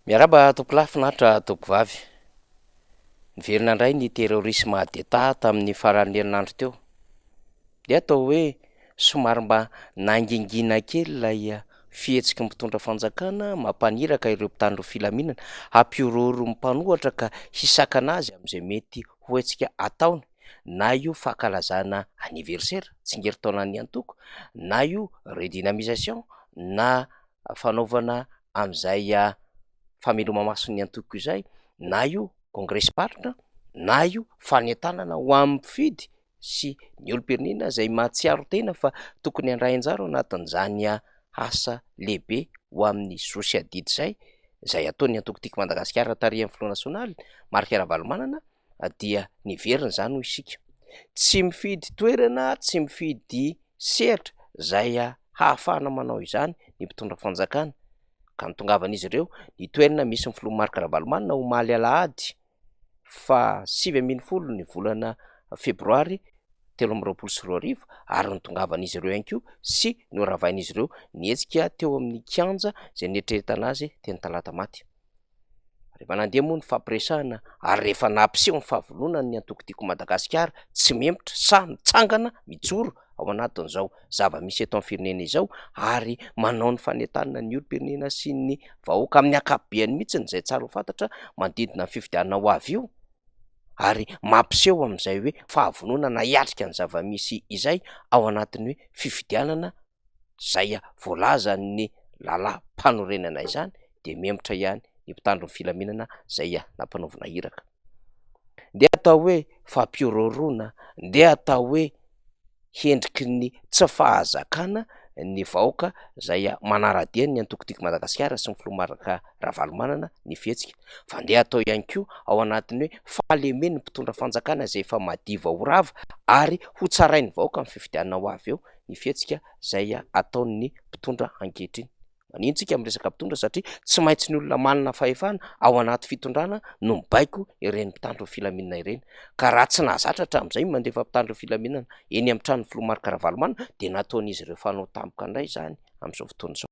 Miarahaba tompokolahy finaritra tompokovavy. Niverina indray ny terrorisme d'Etat tamin'ny faran'ny herinandro teo. Dia atao hoe somary mba nangingina kely ilay fihetsiky ny mpitondra fanjakana mampaniraka ireo mpitandro filaminana hampihorohoro ny mpanohatra ka hisakana azy amin'izay mety ho hetsika ataony na io fankalazana anniversaire, tsingerin-taonan'ny antoko, na io redynamisation na fanaovana amin'izay fameloma-mason'ny antoko izay, na io kongresim-paritra, na io fanentanana ho amin'ny mpifidy sy ny olom-pirenena izay mahatsiaro tena fa tokony handray anjara ao anatin'izany asa lehibe ho amin'ny zo sy adidy izay, izay ataon'ny antoko Tiako Madagasikara tarihan'ny filoha nasionaly Marc Ravalomanana dia niverina izany hoy isika. Tsy mifidy toerana, tsy mifidy sehatra izay hahafahana manao izany ny mpitondra fanjakana ka nitongavan'izy ireo ny toerana misy ny filoha Marc Ravalomanana omaly alahady faha 19 ny volana febroary 2023 ary nitongavan'izy ireo ihany koa sy noravain'izy ireo ny hetsika teo amin'ny kianja izay nieritreretana azy teny Talatamaty. Rehefa nandeha moa ny fampiresahana ary rehefa nampiseho ny fahavononany ny antoko Tiako Madagasikara, tsy mihemotra, sahy mitsangana, mijoro ao anatin'izao zava-misy eto amin'ny firenena izao ary manao ny fanentanana ny olom-pirenena sy ny vahoaka amin'ny ankapobeany mihitsy izay tsara ho fantatra manodidina ny fifidianana ho avy io ary mampiseho amin'izay hoe fahavononana hiatrika ny zava-misy izay ao anatin'ny hoe fifidianana izay voalazan'ny lalàm-panorenana izany dia mihemotra ihany ny mpitandro ny filaminana izay nampanaovina iraka. Ndeha atao hoe fampihorohoroana, ndeha atao hoe hendriky ny tsy fahazakana ny vahoaka izay manara-dia ny antoko Tiako Madagasikara sy ny filoha Marc Ravalomanana ny fihetsika, fa ndeha atao ihany koa ao anatin'ny hoe fahalemen'ny mpitondra fanjakana izay efa madiva ho rava ary hotsarain'ny vahoaka amin'ny fifidianana ho avy eo ny fihetsika izay ataon'ny mpitondra ankehitriny. Manino tsika miresaka mpitondra satria tsy maintsy ny olona manana fahefana ao anaty fitondrana no mibaiko ireny mpitandro ny filaminana ireny. Ka raha tsy nahazatra hatramin'izay ny mandefa mpitandro ny filaminana eny amin'ny tranon'ny filoha Marc Ravalomanana dia nataon'izy ireo fanao tampoka indray izany amin'izao fotoana izao.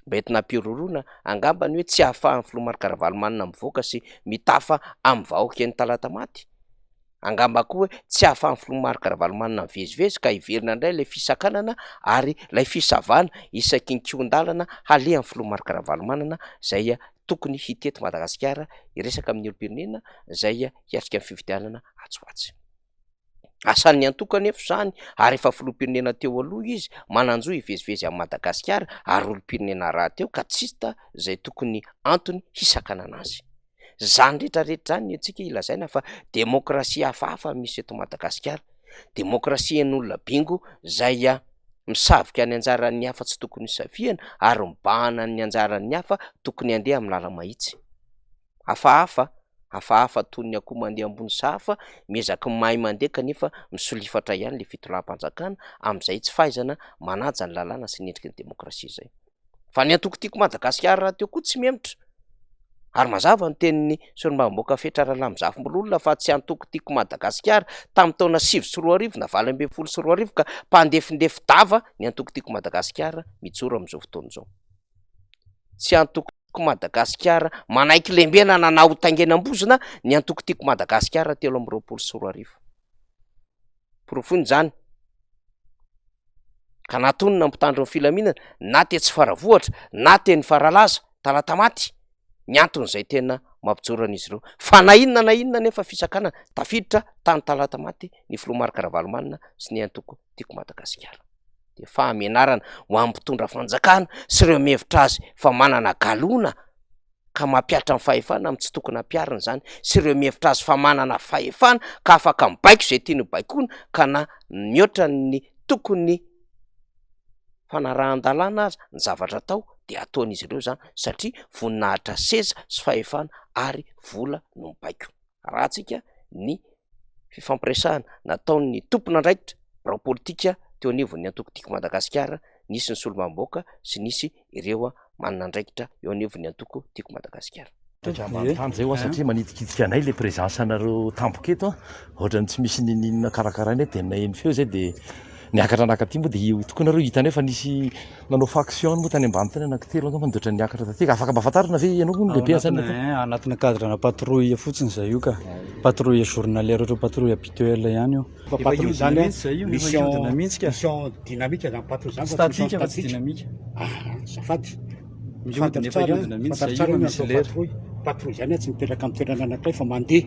Mba entina hampihorohoroana angamba ny hoe tsy ahafahan'ny filoha Marc Ravalomanana mivoaka sy mitafa amin'ny vahoaka eny Talatamaty. Angamba koa hoe tsy ahafahan'ny filoha Marc Ravalomanana mivezivezy ka hiverina indray ilay fisakanana ary ilay fisavana isaky ny kihon-dalana halehan'ny filoha Marc Ravalomanana izay tokony hitety Madagasikara hiresaka amin'ny olom-pirenena izay hiatrika ny fifidianana atsy ho atsy. Asan'ny antoko anefa izany ary efa filoham-pirenena teo aloha izy, manan-jo hivezivezy amin'i Madagasikara ary olom-pirenena rahateo ka tsy hita izay tokony antony hisakanana azy. Izany rehetra rehetra izany no antsika ilazaina fa demokrasia hafahafa misy eto Madagasikara. Demokrasian'olona bingo izay misavika ny anjaran'ny hafa tsy tokony hisavihana ary mibahana ny anjaran'ny hafa tokony handeha amin'ny lala-mahitsy. Hafahafa, hafahafa toy ny akoho mandeha ambony sahafa, miezaky ny mahay mandeha kanefa misolifatra ihany ilay fitondram-panjakana amin'izay tsy fahaizana manaja ny lalàna sy ny endriky ny demokrasia izay. Fa ny antoko Tiako Madagasikara rahateo koa tsy mihemotra. Ary mazava ny tenin'ny solombavambahoaka Fetra Ralamizafimbolola fa tsy antoko Tiako Madagasikara tamin'ny taona 2009 na 2018 ka mpandefindefy-dava ny antoko Tiako Madagasikara mijoro amin'izao fotoana izao. Tsy antoko Tiako Madagasikara manaiky lembenana na ho taingenam-bozona ny antoko Tiako Madagasikara 2023. Porofoina izany ka na tonona mpitandro ny filaminana na tetsy Faravohitra na teny Faralaza, Talatamaty, ny anton'izay tena mampijoro an'izy ireo. Fa na inona na inona anefa fisakanana, tafiditra tany Talatamaty ny filoha Marc Ravalomanana sy ny antoko Tiako Madagasikara. Dia fahamenarana ho an'ny mpitondra fanjakana sy ireo mihevitra azy fa manana galona ka mampihatra ny fahefana amin'ny tsy tokony hampiharina izany sy ireo mihevitra azy fa manana fahefana ka afaka mibaiko izay tiany ho baikoina ka na mihoatra ny tokony fanarahan-dalàna aza ny zavatra atao dia ataon'izy ireo izany satria voninahitra seza sy fahefana ary vola no mibaiko. Arahantsika ny fifampiresahana nataon'ny tompon'andraikitra birao politika teo anivon'ny antoko Tiako Madagasikara, nisy ny solombavambahoaka sy nisy ireo manana andraikitra eo anivon'ny antoko Tiako Madagasikara. Saika manontany zay hoa satria manitikitika anay le présence anareo tampoka eto an, ohatran'ny tsy misy ninininona karakaraina eto dia naheno feo zay dia. Niakatra nakaty moa dia io tokoa nareo hitanay fa nisy nanao faction moa tany ambany tany anankitelo angamba dia ohatran'ny niakatra taty. Afaka mba fantarina ve ianao moa no lehibe an'izany natao? Anatina anatina cadre na patrouille fotsiny zay io ka. Patrouille journalière ohatran'ny patrouille habituelle ihany io. Fa Efa patrouille hiodina zany a, mihitsy zay io, efa mission hiodina mihitsy ka. mission dynamique zany patrouille zany fa tsy mission Statique fa tsy statique. dynamique. Ah, azafady. Mihodina, Fantaro efa tsara, hiodina mihitsy fantaro zay tsara io fa hoe misy natao lera. patrouille. Patrouille zany a tsy mipetraka amin'ny toerana anankiray fa mandeha.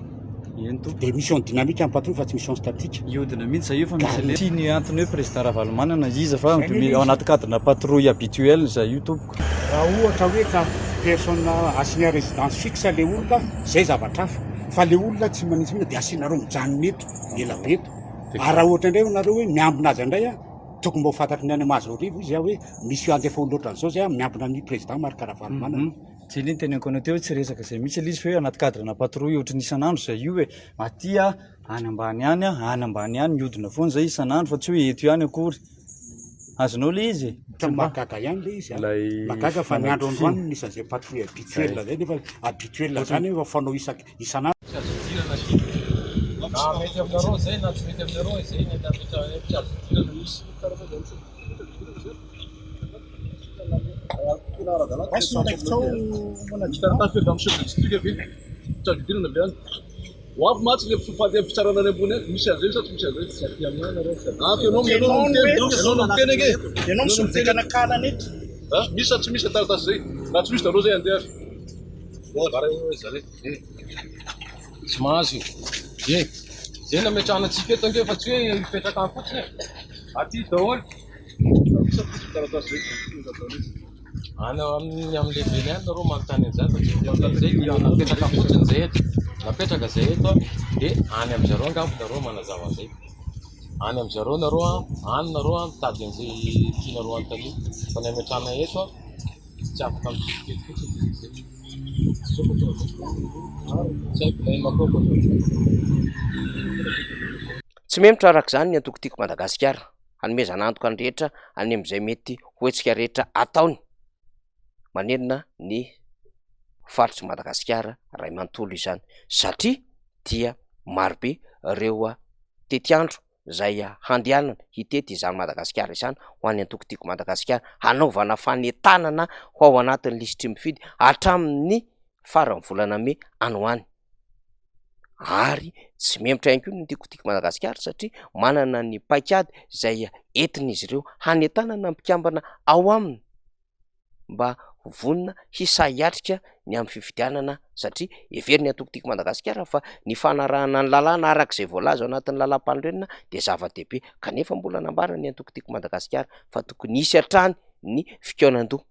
Eny tompoko. Dia mission dynamique ny patrouille fa tsy mission statique. Hiodina mihitsy zay io fa misy Ka lera. Tsy ny antony hoe président Ravalomanana iza fa Zay anie ao izy. anaty cadre na patrouille habituelle zay io tompoko. Raha ohatra hoe ka personne assignée à résidence fixe le olona, zay zavatra hafa. Fa le olona tsy manintsy mihitsy dia asianareo mijanona eto, ela be eto. Ary raha ohatra indray nareo hoe miambina azy indray, tokony mba ho fantatry ny any Mahazoarivo izy hoe misy andefa olona ohatran'izao zay miambina ny président Marc Ravalomanana. Zay le niteneniko anao teo hoe tsy resaka zay mihitsy ilay izy fa hoe anaty cadre na patrouille ohatran'ny isan'andro zay io e. Aty a, any ambany any a, any ambany any mihodina foana zay isan'andro fa tsy hoe eto ihany akory. Azonao le izy e? Ohatran'ny mahagaga ihany le izy a. Ilay Mahagaga fa ny andro fanadihadiana. androany nisy an'izay patrouille habituelle zay nefa habituelle zany efa fanao isak- isan'andro. Tsy azo idirana aty. Na mety aminareo zay na tsy mety aminareo zay ny nametrahana hoe tsy azo idirana misy. Misy taratasy avy amin'ny chef de district ve? Tsy azo idirana ve any? Ho avy mantsy le fitsarana any ambony any, misy an'izay sa tsy misy an'izay? Tsy aty aminay nareo. Ah, ianao ianao no miteny, ianao no miteny ange. Ianao no miteny. Ah, misy sa tsy misy taratasy zay? Raha tsy misy nareo zay andeha ary. Tsy mahazo e! Zay nametrahana antsika eto ange fa tsy hoe hipetraka any fotsiny e! Aty daholo. Any amin'ny amin'ny lehibeny any nareo manontany an'izany fa tsy hoe zay dia napetraka fotsiny zay eto. Napetraka zay eto dia any amin-dry zareo angamba nareo manazava an'izay. Any amin-dry zareo nareo an, any nareo an mitady an'izay tianareo anontaniana. Fa ny ametrahana eto an, tsy afaka mitodika eto fotsiny dia zay. Tsy haiko na inona koa ankoatran'izay. Tsy mihemotra araka izany ny antoko Tiako Madagasikara. Hanomezana antoka ny rehetra any amin'izay mety ho hetsika rehetra ataony manerana ny faritr'i Madagasikara iray manontolo izany satria dia marobe ireo tetiandro izay handehanana hitety izany Madagasikara izany ho an'ny antoko Tiako Madagasikara hanaovana fanentanana ho ao anatin'ny lisitry mifidy hatramin'ny faran'ny volana mey any ho any. Ary tsy mihemotra ihany koa ny Tiako Tiako Madagasikara satria manana ny paikady izay entin'izy ireo hanentanana ny mpikambana ao aminy mba ho vonona hisahy hiatrika ny amin'ny fifidianana satria heverin'ny antoko Tiako Madagasikara fa ny fanarahana ny lalàna araka izay voalaza ao anatin'ny lalàmpanorenana dia zava-dehibe kanefa mbola nambaran'ny antoko Tiako Madagasikara fa tokony hisy hatrany ny fikaonan-doha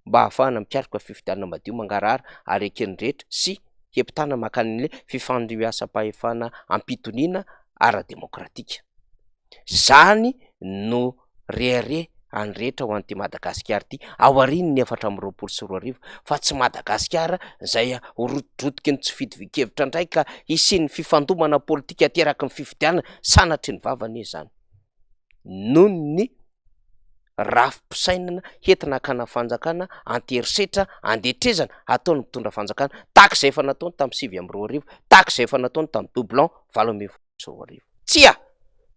mba hahafahana mikaroka fifidianana madio mangarahara ary eken'ny rehetra sy hepitana mankany ny fifandimbiasam-pahefana am-pitoniana ara-demokratika. Izany no rehareha any rehetra ho an'ity Madagasikara ity aorian'ny 2024 fa tsy Madagasikara izay ho rotidrotiky ny tsy fitovian-kevitra indray ka hisian'ny fifandomana politika ateraky ny fifidianana, sanatria ny vava anie izany noho ny rafi-pisainana hentina hakana fanjakana an-terisetra andetrezana ataon'ny mpitondra fanjakana tahaka izay efa nataony tamin'ny 2009, tahaka izay efa nataony tamin'ny doublon 2018. Tsia!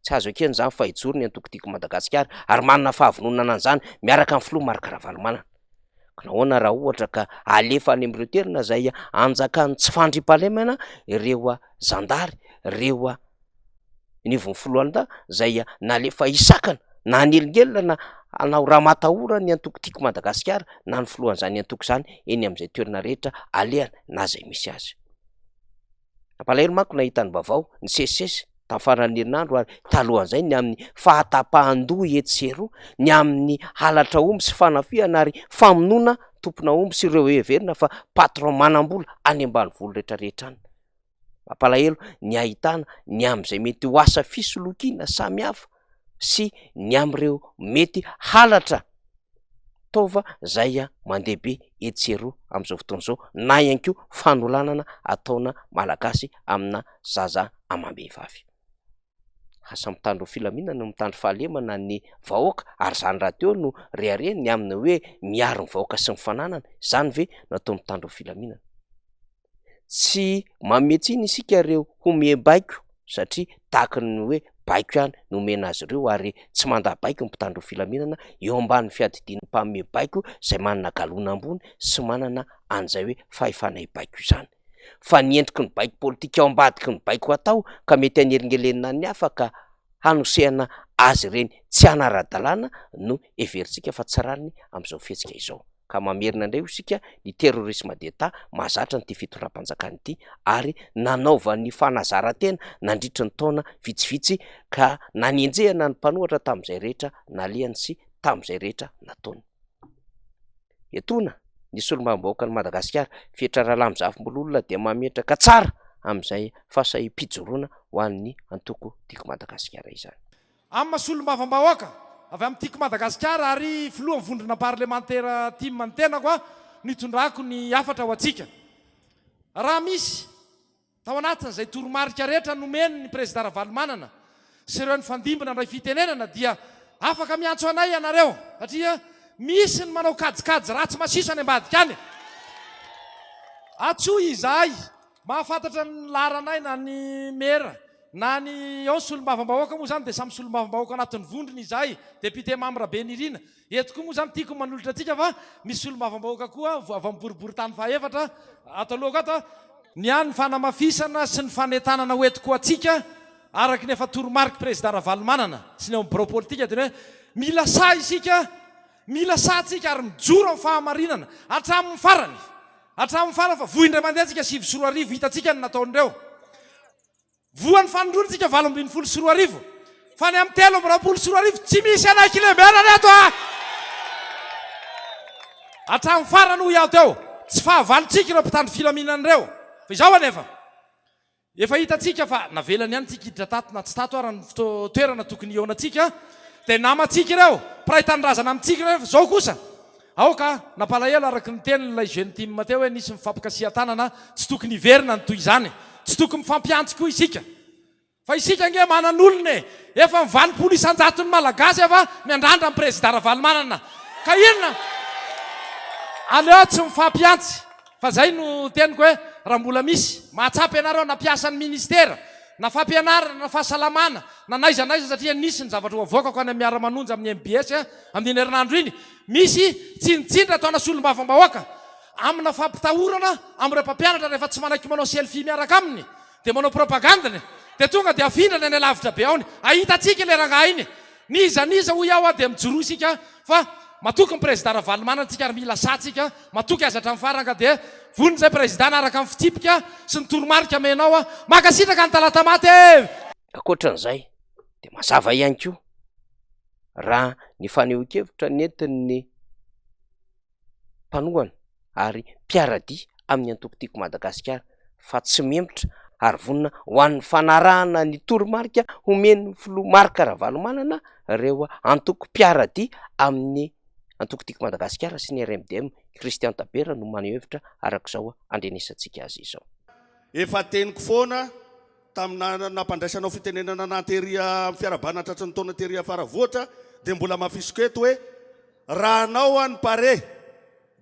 Tsy azo ekena izany fa hijoro ny antoko Tiako Madagasikara ary manana fahavononana an'izany miaraka amin'ny filoha Marc Ravalomanana. Ka nahoana raha ohatra ka alefa any amin'ireo toerana izay anjakan'ny tsy fandriampahalemana ireo zandary, ireo anivon'ny foloalindahy izay nalefa hisakana na hanelingelina na hanao ramatahora ny antoko Tiako Madagasikara na ny filohan'izany antoko izany eny amin'izay toerana rehetra alehany na izay misy azy. Nampalahelo manko nahita ny vaovao nisesisesy tamin'ny faran'ny herinandro ary talohan'izay ny amin'ny fahatapahan-doha etsy sy eroa, ny amin'ny halatra omby sy fanafihana ary famonoana tompona omby sy ireo heverina fa patron manam-bola any ambanivolo rehetrarehetra any. Mampalahelo ny ahitana ny amin'izay mety ho asa fisolokiana samihafa sy ny amin'ireo mety halatra taova izay mandeha be etsy sy eroa amin'izao fotoana izao na ihany koa fanolanana ataona Malagasy amina zaza amam-behivavy. Asa mitandro ny filaminana no mitandro fahalemana ny vahoaka ary izany rahateo no reharehany ny amin'ny hoe miaro ny vahoaka sy ny fananany, izany ve no atao mitandro ny filaminana? Tsy manome tsiny isika ireo homem-baiko satria tahaka ny hoe baiko ihany no omena azy ireo ary tsy mandà baiko ny mpitandro ny filaminana eo ambanin'ny fiadidian'ny mpanome baiko izay manana galona ambony sy manana an'izay hoe fahefana hibaiko izany. Fa ny endriky ny baiko politika ao ambadiky ny baiko atao ka mety hanelingelenina ny hafa ka hanosehana azy ireny tsy hanara-dalàna no heverintsika fa tsy rariny amin'izao fihetsika izao. Ka mamerina indray hoy isika ny terrorisme d'Etat mahazatra an'ity fitondram-panjakana ity ary nanaovany fanazaran-tena nandritry ny taona vitsivitsy ka nanenjehana ny mpanohatra tamin'izay rehetra nalehany sy tamin'izay rehetra nataony. Etoana ny solombavambahoakan'i Madagasikara, Fetra Ralamizafimbolola dia mametraka tsara amin'izay fahasahiam-pijoroana ho an'ny antoko Tiako Madagasikara izany. Amin'ny maha solombavambahoaka avy amin'ny Tiako Madagasikara ary filohan'ny vondrona parlemantera tim ny tenako no itondrako ny hafatra ho antsika. Raha misy, tao anatin'izay toromarika rehetra nomeny ny Prezida Ravalomanana sy ireo nifandimby nandray fitenenana dia afaka miantso anay ianareo satria misy ny manao kajikajy ratsy masiso any ambadika any. Antsoy izahay, mahafantatra ny laharanay na ny mera Na ny ao solombavambahoaka moa izany dia samy solombavambahoaka anatin'ny vondrona izahay, député Mamy Rabenirina. Eto koa moa izany tiako ny manolotra antsika fa misy solombavambahoaka koa avy amin'ny boriborintany fahaefatra ato alohako ato. Ny ahy ny fanamafisana sy ny fanentanana ho entiko ho antsika araka ny efa toromariky Prezida Ravalomanana sy ny ao amin'ny birao politika dia ny hoe mila sahy isika, mila sahy tsika ary mijoro amin'ny fahamarinana hatramin'ny farany, hatramin'ny farany fa voa indray mandeha tsika 2009 hitantsika ny nataon'ireo. Voan'ny fanindroany tsika 2018 fa ny amin'ny 2023 tsy misy anay kilemberana eto a! Hatramin'ny farany hoy aho teo, tsy fahavalontsika ireo mpitandro filaminana ireo. Fa izao anefa, efa hitantsika fa navelany ihany tsika hiditra tato na tsy tato ara ny toerana tokony hihaonantsika, dia namantsika ireo, mpiray tanindrazana amintsika ireo, fa izao kosa, Aoka, nampalahelo araka ny tenin'ilay jeune tim teo hoe nisy mifampikasihan-tanana, tsy tokony hiverina ny toy izany. Tsy tokony mifampihantsy koa isika. Fa isika ange manan'olona e! Efa ny 80 isan-jaton'ny Malagasy efa miandrandra ny Prezida Ravalomanana. Ka inona? Aleo tsy mifampihantsy. Fa zay no teniko hoe raha mbola misy mahatsapa ianareo na mpiasan'ny ministera, na fampianarana, na fahasalamana, na n'aiza n'aiza satria nisy ny zavatra ho avoakako any amin'ny miara-manonja amin'ny mbs amin'iny herinandro iny, misy tsinitsindry ataona solombavambahoaka amina fampitahorana amin'ireo mpampianatra rehefa tsy manaiky manao selfie miaraka aminy dia manao propagandiny dia tonga dia afindrany any alavitra be aony ahitantsika ilay rangahy iny N'iza n'iza hoy aho dia mijoroa isika fa matoky ny Prezida Ravalomanana tsika ary mila sahy tsika, matoky azy hatramin'ny farany ka dia vonona izay Prezida hanaraka ny fitsipika sy ny toromarika amenao aho. Mankasitraka ny Talatamaty e! Ankoatran'izay dia mazava ihany koa raha ny fanehoan-kevitra nentin'ny mpanohana ary mpiara-dia amin'ny antoko Tiako Madagasikara fa tsy mihemotra ary vonona ho an'ny fanarahana ny toromarika homen'ny filoha Marc Ravalomanana ireo antoko mpiara-dia amin'ny antoko Tiako Madagasikara sy ny RMDM. Christian Tabera no maneho hevitra araka izao andrenesantsika azy izao. Efa teniko foana tamin'ny nampandraisanao fitenenana anah tery amin'ny fiarahabana tratry ny taona tery Faravohitra dia mbola hamafisiko eto hoe Raha anao an pare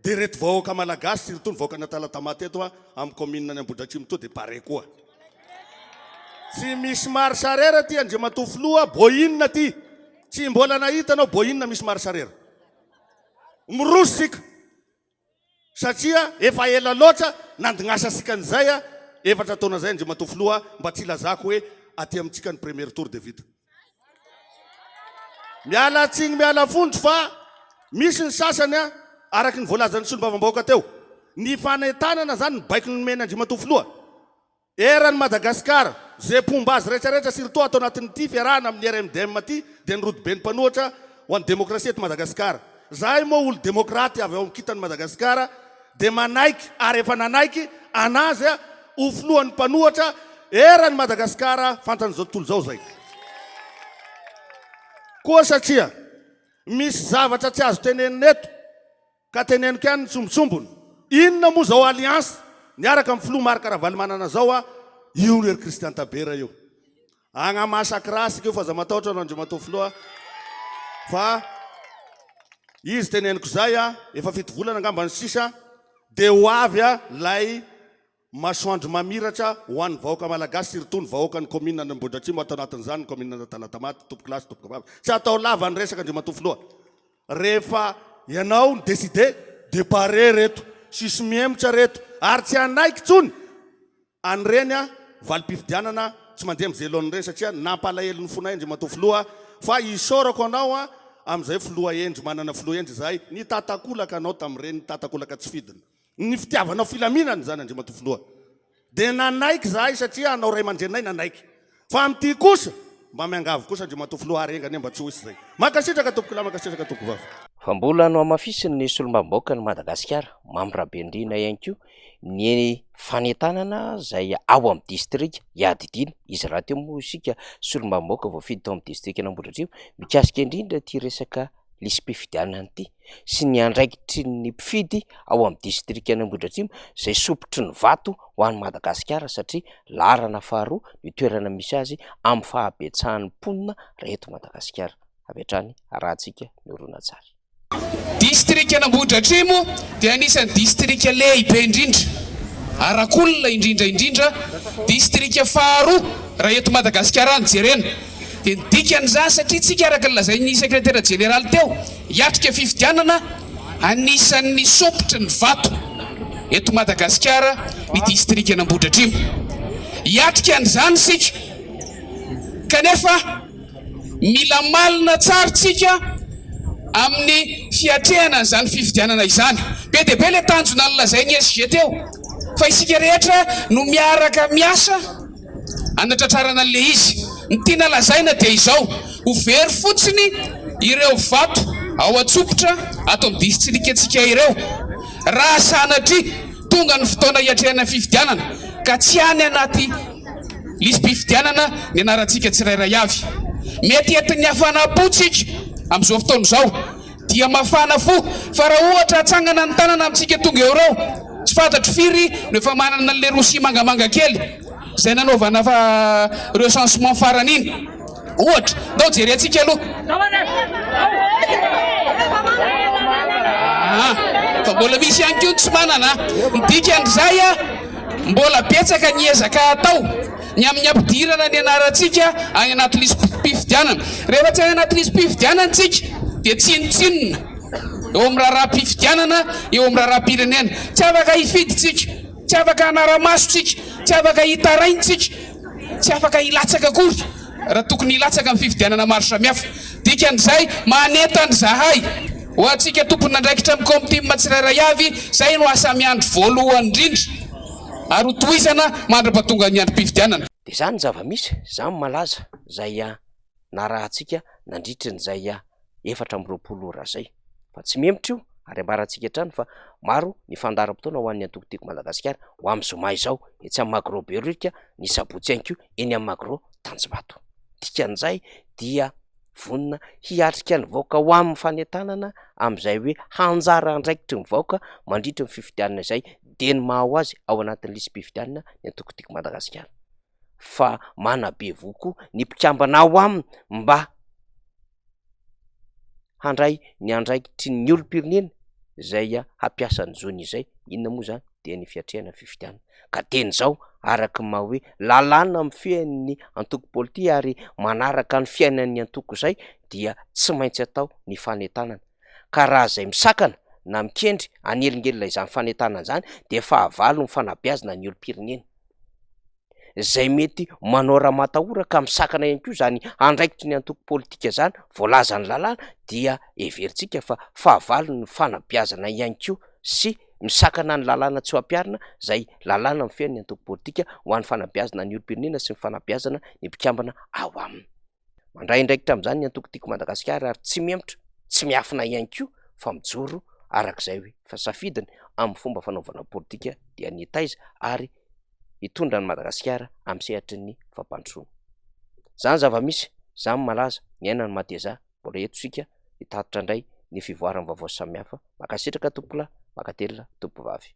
de reto vahoaka malagasy surtout ny vahoakan Antalatamaty eto an amin'ny commune ny Ambohidratrimo toa de pare koa. Tsy misy marche arrière aty Andriamatoa Filoha, boina aty. Tsy mbola nahita anao boina misy marche arrière. Miroso sika. Satria efa ela loatra nandignasasika an'izay efatra taona izay Andriamatoa Filoha mba tsy hilazako hoe aty amintsika ny premier tour dia vita. Miala tsiny miala fondro fa misy ny sasany araka ny voalazan'ny solombavambahoaka teo. Ny fanentanana izany ny baiko nomena Andriamatoa Filoha. Eran'i Madagasikara, ze mpomba azy rehetra rehetra surtout ato anatin'ity fiarahana amin'ny RMDM ity dia ny rodoben'ny mpanohatra ho an'ny demokrasia eto Madagasikara. Zahay moa olo demokraty avy ao amin'ny kintan'i Madagasikara dia manaiky ary efa nanaiky anazy ho filohan'ny mpanohatra eran'i Madagasikara fantan'izao tontolo izao zay. Koa satria misy zavatra tsy azo tenenina eto Ka teneniko ihany ny sombintsombiny. Inona moa zao alliance niaraka amin'ny filoha Marc Ravalomanana zao a, io ry Christian Tabera io. Agnamasakra sika io fa aza matahotra anao Andriamatoa Filoha fa izy teneniko zay a, efa fito volana angamba ny sisa dia ho avy a lay. Masoandro mamiratra ho an'ny vahoaka Malagasy surtout ny vahoakan'ny commune an'Ambohidratrimo ato anatin'izany ny commune Talatamaty tompokolahy sy tompokovavy. Tsy atao lava ny resaka Andriamatoa Filoha. Rehefa ianao ni décider de pare reto, tsisy mihemotra reto ary tsy hanaiky tsony an'ireny valim-pifidianana tsy mandeha amin'izay laoniny ireny satria nampalahelo ny fonay Andriamatoa Filoha fa isaorako anao amin'izay filoha hendry manana filoha hendry izahay nitatakolaka anao tamin'ireny nitatakolaka tsy fidiny. Ny fitiavanao filaminana izany Andriamatoa Filoha. Dia nanaiky izahay satria anao ray aman-dreninay nanaiky. Fa amin'ity kosa, mba miangavy kosa Andriamatoa Filoha ary enga anie mba tsy ho hisy izay. Mankasitraka tompokolahy, mankasitraka tompokovavy. Fa mbola nohamafisin'ny solombavambahoakan'i Madagasikara, Mamy Rabenirina ihany koa ny fanentanana izay ao amin'ny distrika iadidiana, izy rahateo moa isika solombavambahoaka voafidy tao amin'ny distrikan'Ambohidratrimo, mikasika indrindra ity resaka lisi-pifidianana ity sy ny andraikitry ny mpifidy ao amin'ny distrikan'Ambohidratrimo izay sompitry ny vato ho an'i Madagasikara satria laharana faharoa ny toerana misy azy amin'ny fahabetsahan'ny mponina raha eto Madagasikara. Avy hatrany arahantsika ny horonantsary. Distrikan'Ambohidratrimo dia anisan'ny distrika lehibe indrindra arak'olona indrindra indrindra, distrika faharoa raha eto Madagasikara no jerena. Dia ny dikan'izany satria tsika araka ny lazain'ny sekretera jeneraly teo hiatrika fifidianana anisan'ny sompitry ny vato eto Madagasikara ny distrikan'Ambohidratrimo. Hiatrika an'izany isika kanefa mila malina tsara tsika amin'ny fiatrehana an'izany fifidianana izany. Be dia be ilay tanjona nolazain'ny SG teo fa isika rehetra no miaraka miasa. hanatratrarana an'ilay izy. Ny tiana lazaina dia izao, ho very fotsiny ireo vato ao Antsompitra ato amin'ny distrikantsika ireo raha sanatria tonga ny fotoana hiatrehana fifidianana ka tsy any anaty lisi-pifidianana ny anarantsika tsirairay avy. Mety entin'ny hafanam-po tsika amin'izao fotoana izao. Dia mafana fo fa raha ohatra atsangana ny tanana amintsika tonga eo ireo, tsy fantatro firy no efa manana an'ilay rosia mangamanga kely izay nanaovana recensement farany iny ohatra, ndao jerentsika aloha. Aa, fa mbola misy ihany koa ny tsy manana. Ny dikan'izay, mbola betsaka ny ezaka atao. Ny amin'ny hampidirana ny anarantsika any anaty lisi-pifidianana. Rehefa tsy any anaty lisi-pifidianana isika dia tsinontsinona eo amin'ny raharaham-pifidianana, eo amin'ny raharaham-pirenena. Tsy afaka hifidy isika, tsy afaka hanara-maso isika, tsy afaka hitaraina isika, tsy afaka hilatsaka akory raha tokony hilatsaka amin'ny fifidianana maro samihafa. Dikan'izay, manentana izahay ho antsika tompon'andraikitra amin'ny kaomitim tsirairay avy, izay no asa miandry voalohany indrindra. Ary ho tohizana mandra-pahatongan'ny androm-pifidianana. Dia izany ny zava-misy, izany malaza izay narahantsika nandritry ny izay 24 ora izay. Fa tsy mihemotra io ary ambarantsika hatrany fa maro ny fandaharam-potoana ho an'ny antoko Tiako Madagasikara ho amin'ny zoma izao etsy amin'ny Magro Behoririka, ny sabotsy ihany koa eny amin'ny Magro Tanjombato. Dikan'izay dia vonona hiatrika ny vahoaka ho amin'ny fanentanana amin'izay hoe hanjara andraikitry ny vahoaka mandritry ny fifidianana izay dia ny maha ho azy ao anatin'ny lisi-pifidianana ny antoko Tiako Madagasikara fa manabe voho koa ny mpikambana ao aminy mba handray ny andraikitry ny olom-pirenena izay hampiasa ny zony izay, inona moa izany dia ny fiatrehana fifidianana. Ka teny izao araka ny maha hoe lalàna mifehy ny antoko politika ary manaraka ny fiainan'ny antoko izay dia tsy maintsy atao ny fanentanana. Ka raha izay misakana na mikendry hanelingelina izany fanentanana izany dia fahavalo ny fanabeazana ny olom-pirenena. Izay mety manao ramatahora ka misakana ihany koa izany andraikitry ny antoko politika izany voalazan'ny lalàna dia heverintsika fa fahavalo ny fanabeazana ihany koa sy misakana ny lalàna tsy ho ampiharina izay lalàna mifehy ny antoko politika ho an'ny fanabeazana ny olom-pirenena sy ny fanabeazana ny mpikambana ao aminy. Mandray andraikitra amin'izany ny antoko Tiako Madagasikara ary tsy mihemotra, tsy miafina ihany koa fa mijoro araka izay hoe fa safidiny amin'ny fomba fanaovana politika dia ny hitaiza ary hitondra an'i Madagasikara amin'ny sehatry ny fampandrosoana. Izany zava-misy, izany malaza, niaina ny mateza, mbola eto isika hitatitra indray ny fivoaran'ny vaovao samihafa. Mankasitraka tompokolahy, mankatelina tompokovavy.